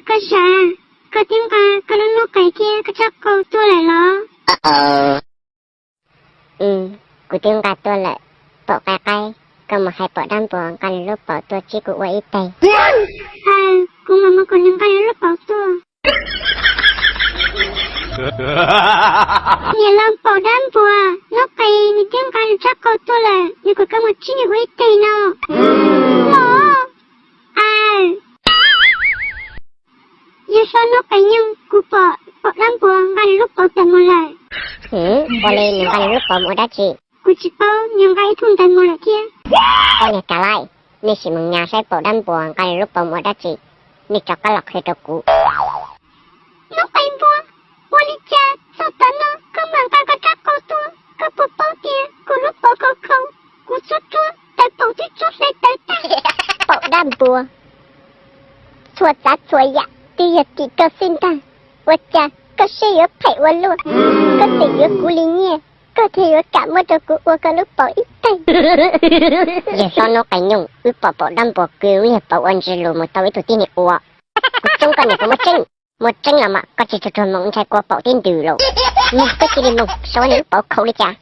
Koj sav, koj twb nqa koj lub noob qes thiab koj rab qau tuaj lawm los? Kuv twb nqa tuaj lawm. Paum qaib qaib, koj mus hais paum dab npuas nqa nws lub paum tuaj tsib kuv ua ib teg. Aws, kuv mam mus kom nws nqa nws lub paum tuaj. Niam laus, paum dab npuas noob qes nws twb nqa nws rab qau tuaj lawm, nws kom koj mus tsib nws ua ib teg no. Los, aws, yawg hlob noob qes nyoog, kuv pom paum dab npuas nqa nws lub paum tawm mus lawm. Ua li nws nqa nws lub paum mus ua dab tsi? Kuv tsis paub, nws nqa ib thooj ntawv mus lawm thiab. Koj niag Kav Laij, nej sim mus nyas saib paum dab npuas nqa nws lub paum mus ua dab tsi, nej rov qab los qhia rau kuv. Noob qes npua, ua li cas txog tav no koj mam nqa koj rab qau tuaj? Koj puas paub tias kuv lub paum khau khau, kuv txhua txhua tawv paum twb tso hle tawv tag. Paum dab npuas, txhua tsav txhua yam twb yog tim koj xwb ntag. Ua cas koj siab yuav phem ua luaj, koj tseem yuav kuv li nyiaj, koj thiaj yuav kam muab rau kuv ua koj lub paum ib teg. Yawg hlob noob qes nyoog, wb pom paum dab npuas kwv wb yog paum ua ntsis lus mus tau ib tug tib neeg ua. Kuv tsoob koj niam, kuv muaj tseeb, muaj tseeb los mas koj tsis tsuag tsuag mus ntshai kua paum tib ntws los. Mus, koj cia li mus, saib nws lub paum khau li cas.